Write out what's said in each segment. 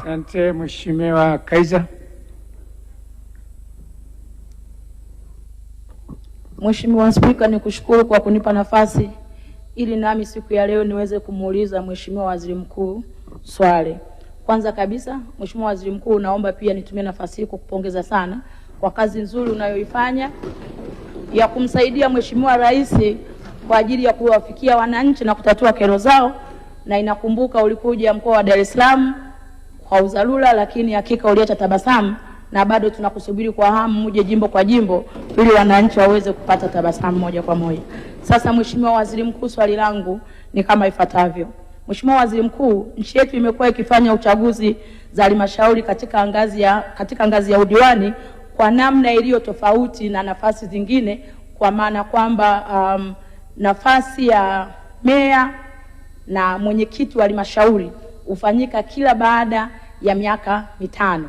Asante Mheshimiwa Kaiza. Mheshimiwa Spika, nikushukuru kwa kunipa nafasi ili nami siku ya leo niweze kumuuliza Mheshimiwa Waziri Mkuu swali. Kwanza kabisa, Mheshimiwa Waziri Mkuu, naomba pia nitumie nafasi hii kukupongeza sana kwa kazi nzuri unayoifanya ya kumsaidia Mheshimiwa Rais kwa ajili ya kuwafikia wananchi na kutatua kero zao, na inakumbuka ulikuja mkoa wa Dar es Salaam kwa udharura, lakini hakika uliacha tabasamu na bado tunakusubiri kwa hamu muje jimbo kwa jimbo ili wananchi waweze kupata tabasamu moja kwa moja. Sasa Mheshimiwa Waziri Mkuu, swali langu ni kama ifuatavyo. Mheshimiwa Waziri Mkuu, nchi yetu imekuwa ikifanya uchaguzi za halmashauri katika ngazi ya udiwani kwa namna iliyo tofauti na nafasi zingine, kwa maana kwamba nafasi ya meya na mwenyekiti wa halmashauri hufanyika kila baada ya miaka 5,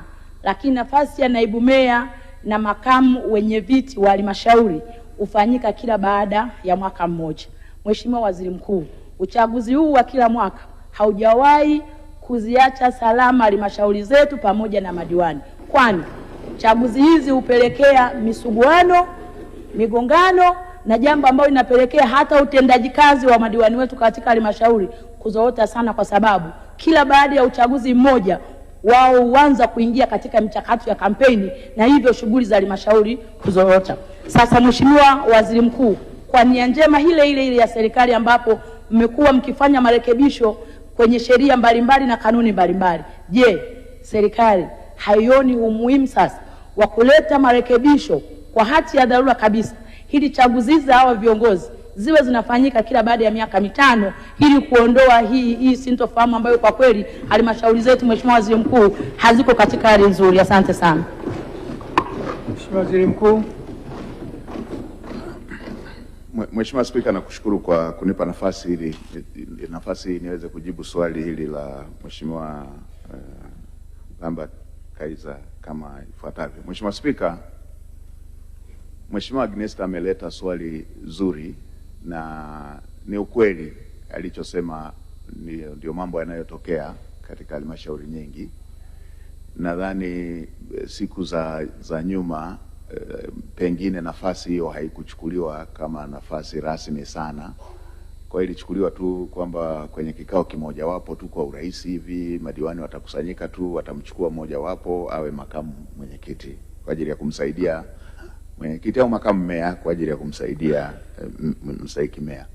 lakini nafasi ya naibu meya na makamu wenye viti wa halmashauri hufanyika kila baada ya mwaka mmoja. Mheshimiwa Waziri Mkuu, uchaguzi huu wa kila mwaka haujawahi kuziacha salama halmashauri zetu pamoja na madiwani, kwani chaguzi hizi hupelekea misuguano, migongano na jambo ambalo linapelekea hata utendaji kazi wa madiwani wetu katika halmashauri kuzorota sana, kwa sababu kila baada ya uchaguzi mmoja wao huanza kuingia katika michakato ya kampeni na hivyo shughuli za halmashauri kuzorota. Sasa Mheshimiwa Waziri Mkuu, kwa nia njema ile ile ile ya serikali ambapo mmekuwa mkifanya marekebisho kwenye sheria mbalimbali na kanuni mbalimbali, je, serikali haioni umuhimu sasa wa kuleta marekebisho kwa hati ya dharura kabisa ili chaguzi za hawa viongozi ziwe zinafanyika kila baada ya miaka 5 ili kuondoa hii sintofahamu ambayo kwa kweli halmashauri zetu Mheshimiwa Waziri Mkuu haziko katika hali nzuri? Asante sana. Mheshimiwa Waziri Mkuu. Mheshimiwa Spika, nakushukuru kwa kunipa nafasi ili nafasi niweze kujibu swali hili la Mheshimiwa Lambert Kaiza kama ifuatavyo. Mheshimiwa Spika, Mheshimiwa Agnesta ameleta swali zuri na ni ukweli alichosema, ndio mambo yanayotokea katika halmashauri nyingi. Nadhani siku za nyuma pengine nafasi hiyo haikuchukuliwa kama nafasi rasmi sana. Kwa hiyo ilichukuliwa tu kwamba kwenye kikao kimoja wapo tu kwa urahisi hivi madiwani watakusanyika tu, watamchukua mmoja wapo awe makamu mwenyekiti kwa ajili ya kumsaidia mwenyekiti au makamu meya kwa ajili ya kumsaidia mstahiki meya.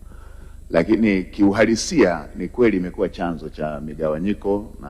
Lakini kiuhalisia ni kweli imekuwa chanzo cha migawanyiko na